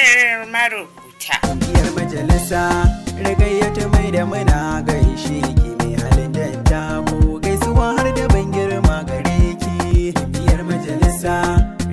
Duniyar Marubuta. Biyar majalisa Ragayyata mai da muna gaishe ki, mai halin da ko gaisuwa har da ban girma gare ki. Biyar majalisa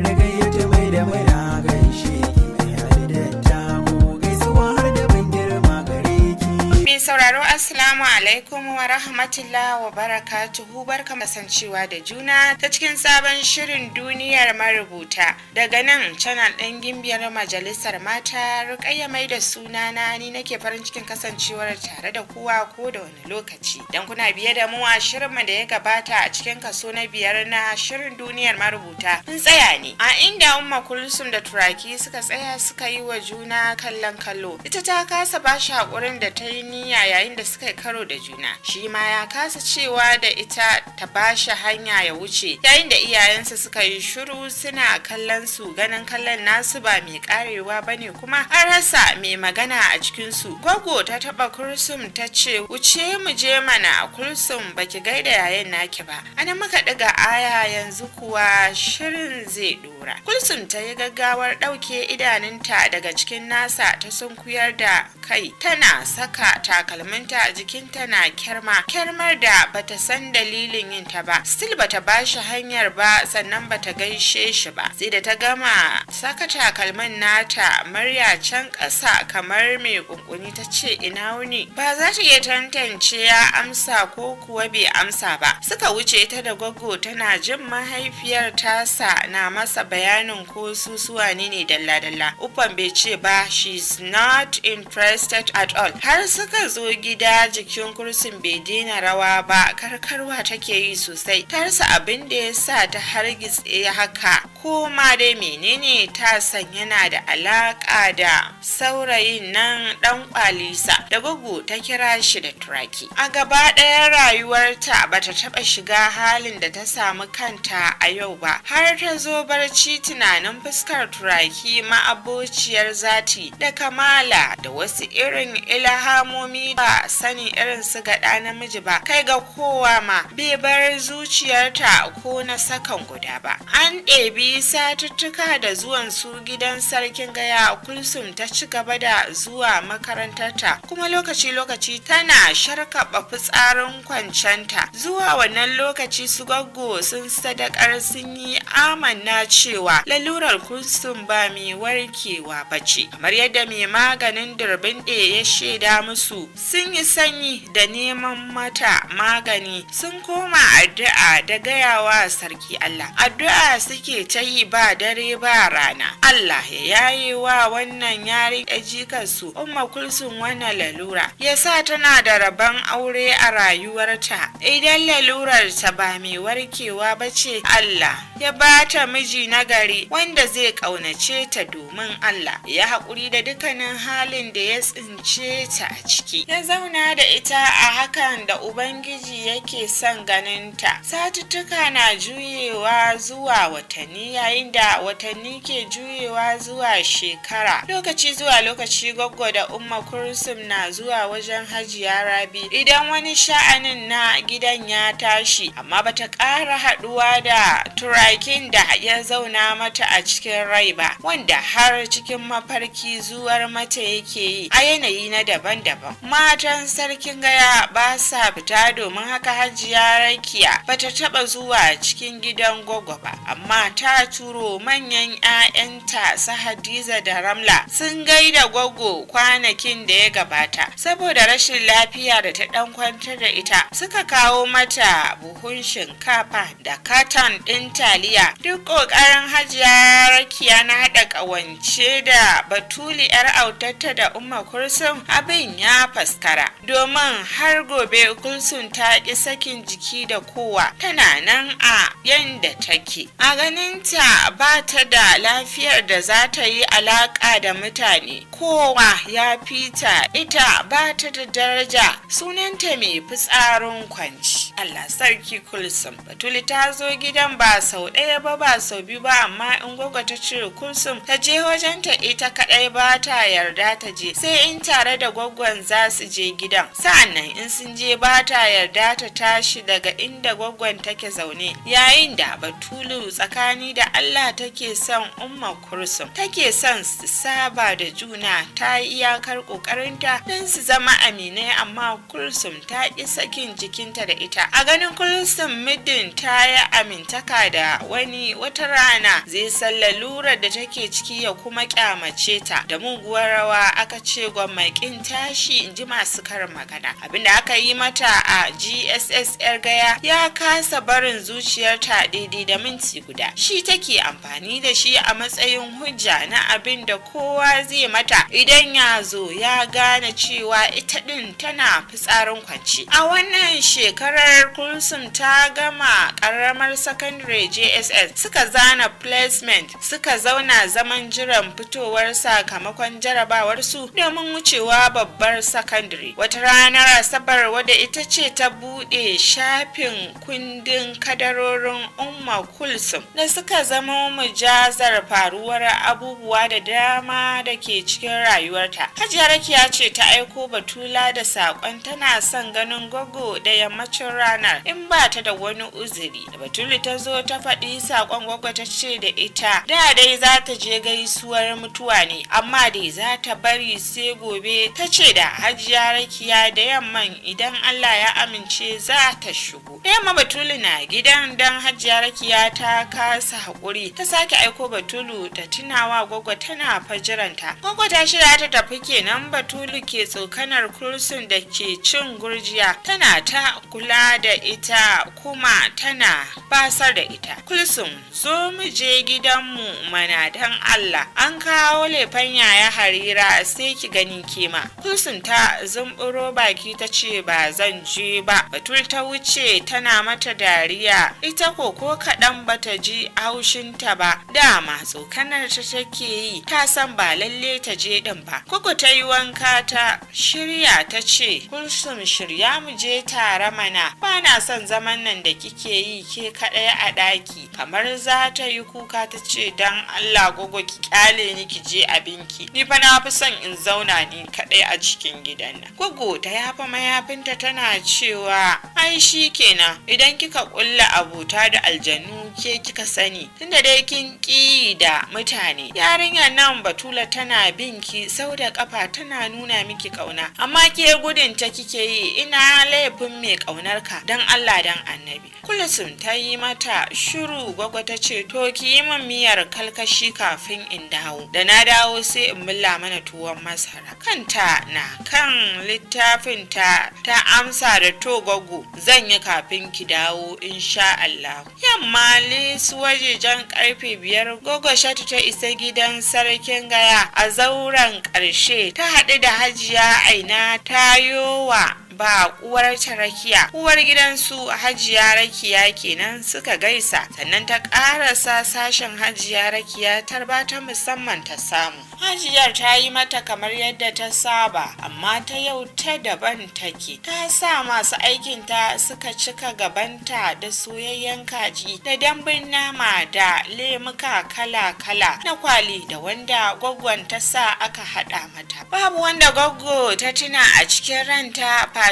Ragayyata mai da muna gaishe ki, mai halin da ko gaisuwa har da ban girma gare ki. Mai sauraro, Assalamu alaikum wa rahmatullah wa barakatuhu. Barka kasancewa da juna ta cikin sabon shirin Duniyar Marubuta daga nan channel ɗin Gimbiyar Majalisar Mata. Rukayya mai da sunana, ni nake farin cikin kasancewar tare da kowa ko da wani lokaci. Dan kuna biye da mu a shirinmu da ya gabata, a cikin kaso na biyar na shirin Duniyar Marubuta, mun tsaya ne a inda Umma Kulsum da Turaki suka tsaya suka yi wa juna kallon kallo. Ita ta kasa bashi haƙurin da ta yi niyya yayin da suka yi karo da juna, shi ma ya kasa cewa da ita ta bashi hanya ya wuce, yayin da iyayensa suka yi shiru suna kallon su. Ganin kallon nasu ba mai karewa bane, kuma an rasa mai magana a cikin su. Gwaggo ta taba Kulsum ta ce, "Wuce mu je mana Kulsum, baki gaida yayan naki ba." Ana muka ɗiga aya, yanzu kuwa shirin zai dora. Kulsum ta yi gaggawar ɗauke idanunta daga cikin nasa, ta sunkuyar da kai tana saka takalminta. Jikinta na kyarma, kyarmar da bata san dalilin yin ta ba. Still bata bashi hanyar ba, sannan bata gaishe shi ba. Sai da ta gama saka takalmin nata, murya can ƙasa kamar mai kunkuni ta ce, "Ina wuni?" Ba za ta iya tantance ya amsa ko kuwa bai amsa ba. Suka wuce ta da gwaggo, tana jin mahaifiyar tasa na masa bayanin ko su suwane ne dalla-dalla. Ufan bai ce ba, she's not interested at all. Har suka zo gida, jikin Kulsum bai daina rawa ba, karkarwa take yi sosai. Ta rasa abin da ya sa ta hargitse haka. Ko ma dai menene, ta san yana da alaka da saurayin nan dan kwalisa da gugu ta kira shi da Turaki. A gaba ɗaya rayuwarta bata taɓa shiga halin da ta samu kanta a yau ba. Har ta zo barci, tunanin fuskar Turaki ma'abociyar zati da kamala da wasu irin ilhamomi ba sanin irin su ga ɗa namiji ba, kai ga kowa ma, bai bar zuciyarta ko na sakan guda ba. An ɗebi satuttuka da zuwan su gidan Sarkin Gaya. Kulsum ta ci gaba da zuwa makarantarta, kuma lokaci-lokaci tana sharkaɓa fitsarin kwancenta. Zuwa wannan lokaci su gaggo sun sadakar, sun yi amanna cewa lalurar Kulsum ba mai warkewa ba ce, kamar yadda mai maganin durbin ya shaida musu. Sun yi sanyi da neman mata magani, sun koma addu'a da gayawa Sarki Allah. Addu'a suke ta yi ba dare ba rana, Allah ya yaye wa wannan yarin jikarsu Umma Kulsum wannan lalura, ya sa tana da rabon aure a rayuwarta. Idan lalurar ta ba mai warkewa ba ce, Allah ya ba ta miji nagari wanda zai ƙaunace ta domin Allah, ya haƙuri da dukkanin halin da ya tsince ta a ciki, ya zauna da ita a hakan da Ubangiji yake son ganinta. Satuttuka na juyewa zuwa watanni, yayin da watanni ke juyewa zuwa shekara. Lokaci zuwa lokaci Gwaggo da Umma Kulsum na zuwa wajen Hajiya Rabi idan wani sha'anin na gidan ya tashi, amma bata ƙara haɗuwa da turakin da ya zauna mata a cikin rai ba, wanda har cikin mafarki zuwar mata yake yi a yanayi na daban-daban. Matan Sarkin Gaya ba sa fita, domin haka Hajiya Rakiya bata taba zuwa cikin gidan Gwaggo ba, amma ta turo manyan 'ya'yanta su Hadiza da Ramla sun gaida Gwaggo kwanakin da ya gabata saboda rashin lafiya da ta dan kwantar da ita. Suka kawo mata buhun shinkafa da katan ɗin taliya. Duk ƙoƙarin Hajiya Rakiya na haɗa ƙawance da Batuli 'yar autatta da Umma Kulsum, abin ya faskara, domin har gobe Kulsum ta ƙi sakin jiki da kowa, tana nan a yanda take. A ganinta ba ta da lafiyar da za ta yi alaƙa da mutane. Kowa ya fita, ita ba ta da daraja, sunanta mai fitsarin kwanci. Allah sarki Kulsum. Batuli ta zo gidan ba sau ɗaya ba, ba sau biyu ba, amma in Gwaggo ta ce Kulsum ta je wajenta ita kaɗai, ba ta yarda ta je, sai in tare da gwaggon za su je gidan. Sa'annan in sun je, ba ta yarda ta tashi daga inda gwaggon take zaune. Yayin da Batulu tsakani da Allah take son Umma Kulsum, take son su saba da juna, ta yi iyakar ƙoƙarinta don su zama aminai, amma Kulsum ta ƙi sakin jikinta da ita. A ganin Kulsum, muddin ta yi amintaka da wani, wata rana zai san lalurar da take ciki ya kuma kyamace ta. Da muguwar rawa aka ce gwammakin tashi, in ji masu karin magana. Abinda aka yi mata a GSS Yar Gaya ya kasa barin zuciyarta daidai da minti guda. Shi take amfani da shi a matsayin hujja na abin da kowa zai mata idan ya zo ya gane cewa ita din tana fitsarin kwanci. A wannan shekarar Kulsum ta gama karamar sakandare, JSS, suka zana placement, suka zauna zaman jiran fitowar sakamakon jarabawarsu domin wucewa babbar sakandare. Wata ranar Asabar, wadda ita ce ta buɗe shafin kundin kadarorin Umma Kulsum da suka zama mujazar faruwar abubuwa da dama da ke cikin rayuwarta, Hajiya Rakiya ce ta aiko Batula da saƙon tana son ganin Gwaggo da yammacin ranar in ba ta da wani uzuri. Da Batulu ta zo ta faɗi saƙon, Gwaggo ta ce da ita da dai za ta je gaisuwar mutuwa ne, amma dai za ta bari sai gobe. Ta ce da Hajiya Rakiya da yamman idan Allah ya amince za ta shigo. Da yamma Batulu na gidan, dan Hajiya Rakiya ta kasa haƙuri, ta sake aiko Batulu ta tunawa Gwaggo tana fajiranta. Gwaggo ta shirya ta tafi kenan, Batulu ke tsokanar Kulsun da ke cin gurjiya, tana ta kula da ita kuma tana basar da ita. "Kulsum, zo mu je gidanmu mana, dan Allah. An kawo lefen Yaya Harira, sai ki gani kema." Kulsum ta zumburo baki ta ce, "Ba zan je ba." Batul ta wuce tana mata dariya. Ita ko kaɗan bata ji haushinta ba, dama tsokanar ta take yi, ta san ba lalle ta je ɗin ba. Kuku ta yi wanka ta shirya, ta ce, "Kulsum, shirya mu je tare mana, ba na son zaman nan da kike yi ke kaɗai a ɗaki." Kamar za ta yi kuka ta ce, "Dan Allah Gogo, ki kyale ni, ki je abinki. Ni fa na fi son in zauna ni kaɗai a cikin gidan nan." Gogo ta yafa mayafinta tana cewa, "Ai shi kenan, idan kika kulla abota da aljanu ke kika sani, tunda dai kin ƙi da mutane. Yarinyar nan Batula tana bin ki sau da kafa, tana nuna miki kauna, amma ke gudun ta kike yi. Ina laifin mai kaunar ka, dan Allah dan Annabi?" Kulsum ta yi mata shiru. Gwagwa ta ce, "To ki yi min miyar kalkashi kafin in dawo. Da na dawo sai in mulla mana tuwon masara." Kanta na kan littafin ta, ta amsa da, "To Gwaggo, zan yi kafin ki dawo insha Allah." Yamma lisu wajejen karfe 5, Gogo Shatu ta isa gidan Sarkin Gaya. A zauren ƙarshe ta haɗu da Hajiya Aina ta yowa ba uwar ta rakiya, uwar gidansu Hajiya Rakiya kenan. Suka gaisa, sannan ta karasa sashen Hajiya Rakiya. Tarba ta musamman ta samu. Hajiyar ta yi mata kamar yadda ta saba, amma ta yau ta daban take. Ta sa masu aikinta suka cika gabanta da soyayyen kaji da dambun nama da lemuka kala-kala, na kwali da wanda gwaggon ta sa aka hada mata. Babu wanda gwaggo ta tuna a cikin ranta face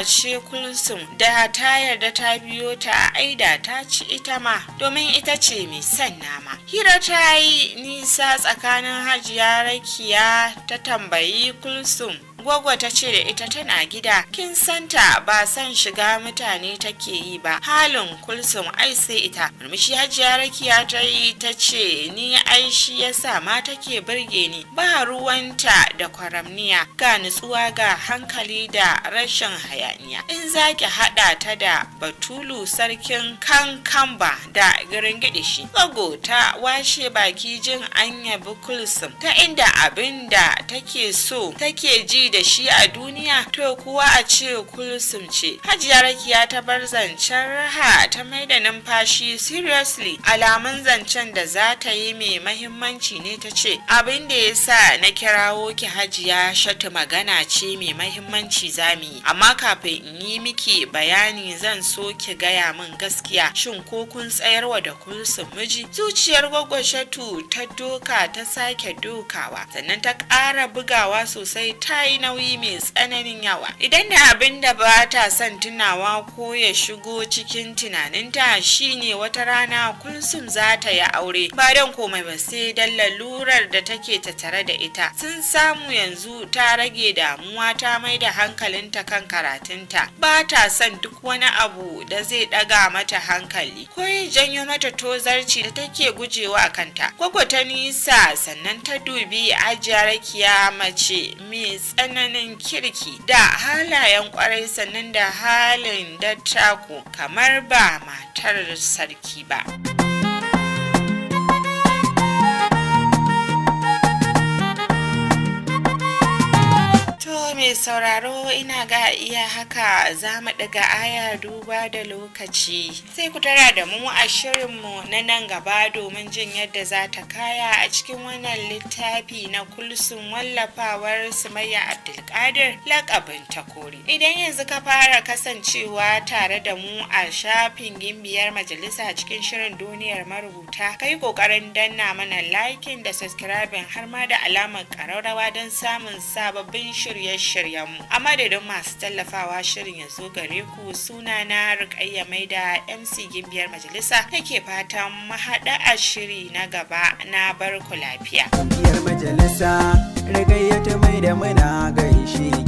Kulsum. Da ta yarda ta biyo ta, aida ta ci ita ma, domin ita ce mai son nama. Hira ta yi nisa tsakanin Hajiya Rakiya ta tambayi Kulsum. Gwagwa ta ce da ita tana gida. Kin santa, ba son shiga mutane take yi ba. Halin Kulsum ai sai ita. Murmushi Hajiya Rakiya ta yi, ta ce, "Ni ai shi yasa ma take burge ni. Ba ruwanta da kwaramniya, ga nutsuwa, ga hankali da rashin hayaniya. In zaki haɗa ta da Batulu, sarkin kankamba da giringidishi." Gwaggo ta washe baki jin an yabi Kulsum ta inda abin da take so take ji. da shi a duniya, to kuwa a ce Kulsum ce. Hajiya Rakiya ta bar zancen raha ta mai da numfashi seriously, alamun zancen da za ta yi mai mahimmanci ne. Ta ce, "Abin da ya sa na kirawo ki, Hajiya Shatu, magana ce mai mahimmanci za mu yi, amma kafin in yi miki bayani zan so ki gaya min gaskiya, shin ko kun tsayarwa da Kulsum miji?" Zuciyar Gwaggo Shatu ta doka, ta sake dokawa, sannan ta ƙara bugawa sosai, ta yi nauyi mai tsananin yawa. Idan da abin da ba ta son tunawa ko ya shigo cikin tunaninta shine wata rana Kulsum za ta yi aure, ba don komai ba sai don lalurar da take tattare da ita. Sun samu yanzu ta rage damuwa, ta mai da hankalinta kan karatunta. Ba ta son duk wani abu da zai ɗaga mata hankali ko ya janyo mata tozarci da take gujewa kanta. Gwaggo ta nisa, sannan ta dubi Hajiya Rakiya, mace mai tsananin kirki da halayen kwarai, sannan da halin dattako kamar ba matar sarki ba. To mai sauraro, ina ga iya haka za mu ɗaga aya duba da lokaci. Sai ku tara da mu a shirinmu na nan gaba domin jin yadda za ta kaya a cikin wannan littafi na Kulsun, wallafawar Sumayya Abdulkadir, lakabin Takori. Idan yanzu ka fara kasancewa tare da mu a shafin Gimbiyar Majalisa cikin shirin Duniyar Marubuta, ka yi ƙoƙarin danna mana liking da subscribing har ma da alamar ƙararrawa don samun sababbin shirye-shiryenmu. A madadin masu tallafawa shirin ya zo gare ku, suna na Rukayya Maida MC Gimbiyar Majalisa, nake fatan mu haɗa a shiri na gaba. Na barku lafiya. Gimbiyar Majalisa, Rikayyatu mai da muna gaishe.